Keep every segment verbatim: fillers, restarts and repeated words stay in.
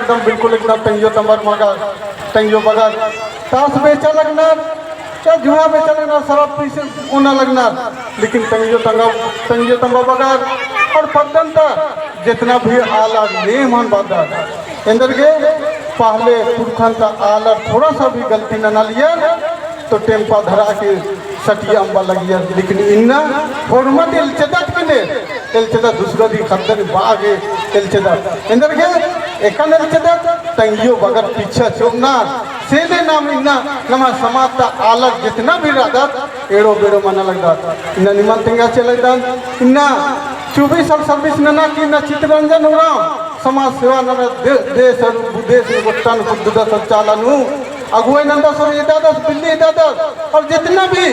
एकदम बिल्कुल एकदम टंगियो तंबर मगर, टंगियो बगर, तास बेचा लगनर, या जुआ बेचा लगनर, शराब पीसे ओना लगनर, लेकिन टंगियो तंगा, टंगियो तंबा बगर, और पद्दन ता जितना भी आलर नेम हन बअदर, एन्देरगे पहले पुरखन ता आलर थोड़ा सा भी गलती नना लियर, तो टेम्पा धरा के सटिया अम्बा लगियर, लेकिन इन्ना होरमत एल्चदत किने, एल्चदत दूसरा दी खद्दर बागे एल्चदत। एन्देरगे एकन एल्चदत, टंगियो बगर पीछा चोबना, सेले नाम इन्ना नमा समाज ता आलर जितना भी रअदत, एड़ो बेड़ो मना लगदत। इन्ना निमन तेंगा चिआ लगदन, इन्ना चौबीस साल service नना की इन्ना चितरंजन उराँव, समाज सेवा नना दे-, देश और विदेश में गोट्टन कुद्ददस और चाला नू, अगुवाई नंदस और एदादस, बिल्ली एदादस, और जितना भी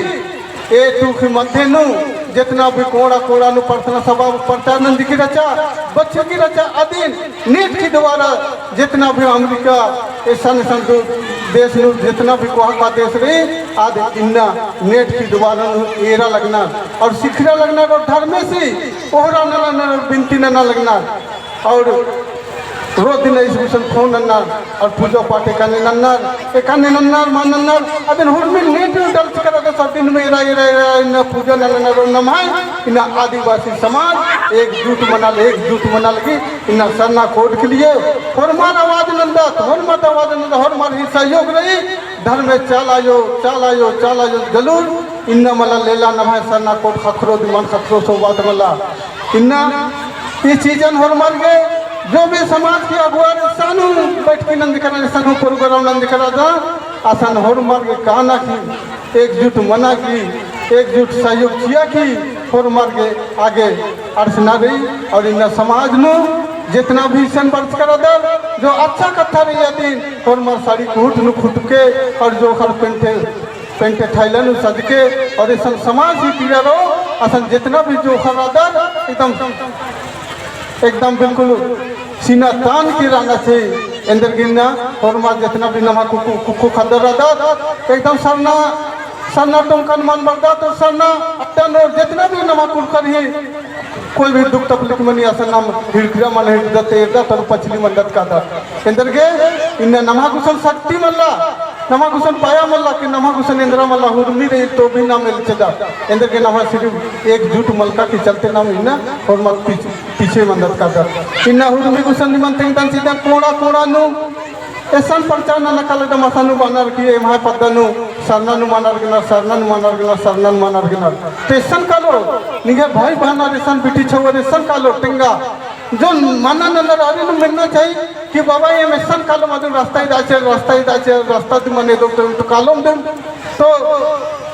ए टूखी मध्य नू जितना भी कोड़ा कोड़ा नू प्रार्थना सभा प्रचार नंजकी रहचा, बचकी रहचा, अदिन नेट की द्वारा जितना भी अमेरिका, ऐसा ऐसा दो देश नू जितना भी कोहा का देश रई, आद इन्ना नेट की द्वारा नू एरा लगनर और सिखरा लगनर और धर्मेसी ओहरा नना लगनर और बिनती नना लगनर। और रोज दिन ईस गुसन फोन नन्नर, और पूजा पाठ एकाने नन्नर, एकाने नन्नर, मा नन्नर, अदिन हुरमिन नेट डल चिकर अगर सब दिन में एरा, एरा, एरा, इन्ना पूजा नन्नर, और नम्है, इन्ना आदिवासी समाज एकजुट मना लगी, एकजुट मना लगी, इन्ना सरना code के लिए, होरमर आवाज नंदत, होरमर आवाज नंदत, होरमर ही सहयोग रई, धर्मे चाला आयो, चाला आयो, चाला आयो, जलूर, इन्ना मला लेला नम्है सरना code ख़क्खरो दिम ख़क्खरो सो बात मला। इन्ना ई चीजन होरमर गे जो भी समाज की अगुवार सानू बैठकी नंजकरा, सानू program नंजकरा दा, असन होरमर गे काना की एकजुट मना की, एकजुट सहयोग चिआ की होरमर गे आगे अड़सना रई। और इन्ना समाज नू जितना भी इसन बरचकरा दर जो अच्छा कत्था रई अदिन होरमर साड़ी कुहुट नू खुटके और जो खर पेंटे पेंटे थैला नू सजके और इसन समाज ही पीड़ा रओ, असन जितना भी जोखर रअदर, एकदम, एकदम बिल्कुल सीना तान के रहना चाहिए। एन्देरगे इन्ना होरमर जितना भी नमा कुक्को, कुक्को ख़द्दर रअदर, एकदम सरना, सरना टोंकन मल बरदत, तो सरना अड्डा नू जितना भी नमा कुँड़ुख़र ही कोई भी दुख तकलीफ मनी असन नाम हिड़किरा मल हिड़दत, एरदत और पछली मन्दत कादत। एन्देरगे इन्ना नमा गुसन शक्ति मल्ला, नमा गुसन पाया मल्ला कि नमा गुसन एन्दरा मल्ला, हुरमी रई तो भी नाम एल्चदत। एन्देरगे नमा सिर्फ एकजुट मलका के चलते नाम इन्ना होरमर पीछ-, पीछे मन्दत कादत। इन्ना हुरमी गुसन निमन तेंगदन चिदन कोड़ा कोड़ा नू एसन प्रचार नना कालो दम असन नू बअनर कि एम्है पद्दा नू सरना नू मना लगनर, सरना नू मना लगनर, सरना नू मना लगनर। तो एसन कालो, निंग्है भाई बहनर एसन बिटी छउअर एसन कालो तेंगा। जो मना ननर आरिन मेन्ना चाही कि बाबा एम एसन कालोम अदिन रस्ता इदाचर, रस्ता इदाचर, रस्ता दिम मने दो तो, तो कालोम दिम। तो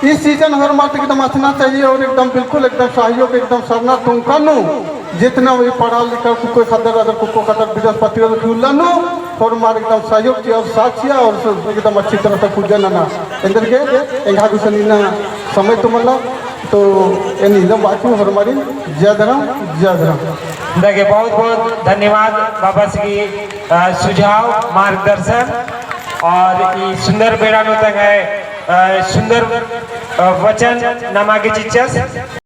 ई चीजन होरमर ती एकदम अचना चाहिए और एकदम बिल्कुल एकदम सहयोग एकदम सरना टोंका नू जितना भी पढ़ा लिखा कुक्को ख़द्दर अदर कुक्को ख़द्दर बृहस्पति और उल्ला नू होरमर एकदम सहयोग चिआ और साथ चिआ और एकदम अच्छी तरह से पूजा नना। एन्देरगे एंगा गुसन इन्ना समय तो मल्ला, तो एन इदम बाकी होरमारिन जय धरम, जय धरम। देखिए, बहुत बहुत धन्यवाद बाबा जी की, अ, सुझाव, मार्गदर्शन और ई सुंदर बेड़ा नू तंग्है, अ, सुंदर, अ, वचन नमा गे चिच्चस।